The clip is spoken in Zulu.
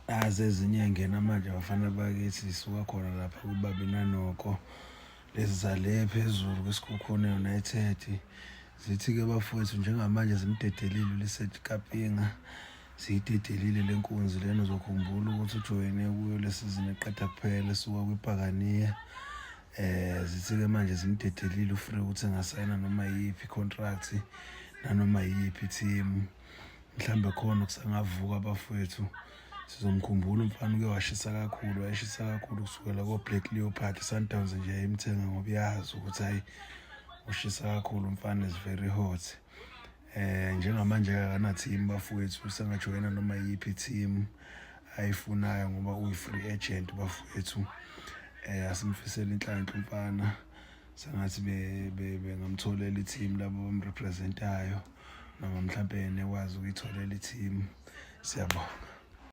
Nazi ezinye ey'ngena manje abafana bakithi zisuka khona lapha kuBabina Noko lezi zale phezulu kwiSikhukhune United. Zithi-ke bafowethu njengamanje zimdedelile uLiset Kapinga, ziyidedelile le nkunzi lena. Uzokhumbula ukuthi ujoyine kuyo le sizini eqeda kuphela esuka kwiBhakaniya. Zithi-ke manje zimdedelile u-free ukuthi engasayina noma yiyiphi i-contract nanoma yiyiphi i-team. Mhlambe khona kusangavuka abafowethu, sizomkhumbula umfana uke washisa kakhulu, wayeshisa kakhulu kusukela ko-Black Leopard. I-Sundowns nje yayimthenga ngoba iyazi ukuthi hhayi ushisa kakhulu umfana, is very hot. Njengamanje akana team bafowethu, usengajoyina noma yiphi team ayifunayo ngoba uyi-free agent bafowethu. Asimfisele inhlanhla umfana, sengathi bengamtholela i-team labo abamrepresentayo noma mhlampe yena ekwazi ukuyitholela i-team. Siyabonga.